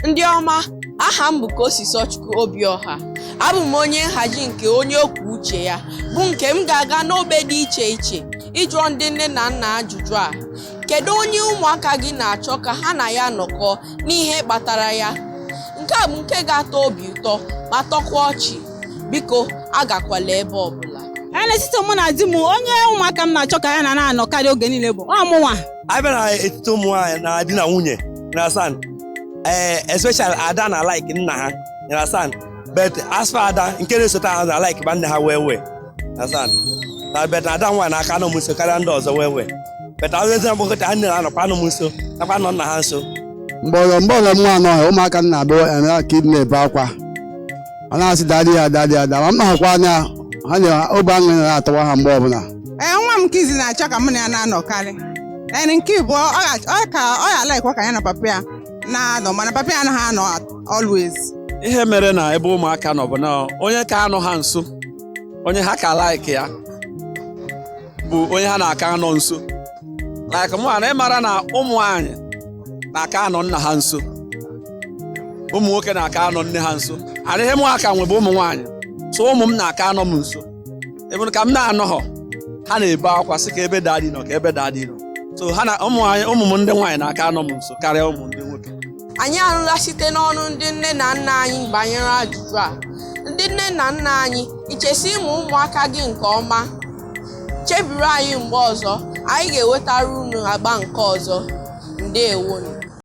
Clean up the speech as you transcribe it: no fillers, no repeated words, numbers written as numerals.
Ndị ọma, aha m bụ Kosisochukwu Obioha. Abụ m onye nhazi nke Onye Kwuo Uche Ya, bụ nke m ga-aga n'ogbe dị iche iche ịjụọ ndị nne na nna ajụjụ a: kedu onye ụmụaka gị na-achọ ka ha na ya nọkọọ n'ihe kpatara ya? Nke a bụ nke ga-atọ obi ụtọ ma tọkwa ọchị. Biko, agakwala ebe ọbụla. Ee, n'etiti mụ na di m, onye ụmụaka m na-achọ ka ya na na-anọkarị oge niile bụ ọ mụnwa. Abịa na etiti ụmụ nwaanyị na di na nwunye, you understand, especially ada na like nna ha, you understand, but as for ada nke na-esote ha na like ba nne ha well well, you understand, na but na ada nwaanyị na-aka anọ m nso karịa ndị ọzọ well well, but ahụezi mgbakọta ha nne na-anọkwa anọ m nso nakwa nọ nna ha nso. Mgbe ọzọ nwa anọghị, ụmụaka m na-abịa eme ka ị na-ebe akwa, ọ na-asị, "Daddy ya, daddy ya." Ma m nọghịkwa anya ha na obi aṅụrị na-atọwa ha mgbe ọbụla. Ee, nwa m nke izi na-achọ ka mụ na ya na-anọkarị. Ee, nke ịbụọ, ọ ka ọ ya alaikwa ka ya na papa ya na-anọ, mana papa ya anaghị anọ always. Ihe mere na ebe ụmụaka nọ bụ na onye ka anọ ha nso, onye ha ka like ya, bụ onye ha na-aka anọ nso. Like mụ na ịmara na ụmụ nwanyị na-aka anọ nna ha nso, ụmụ nwoke na-aka anọ nne ha nso. Ana ihe mụ aka nwe bụ ụmụ nwaanyị, so ụmụ m na-aka anọ m nso. Ebe ka m na-anọghọ, ha na-ebe akwa sị ka ebe daddy nọ, ka ebe daddy nọ. So ha na ụmụ anyị, ụmụ m ndị nwaanyị na-aka anọ m nso karịa ụmụ ndị nwoke. Anyị anụla site n'ọnụ ndị nne na nna anyị banyere ajụjụ a. Ndị nne na nna anyị, ichesi ịmụ ụmụaka gị nke ọma? Chebiri anyị mgbe ọzọ anyị ga-ewetara unu agba nke ọzọ. Ndewonu.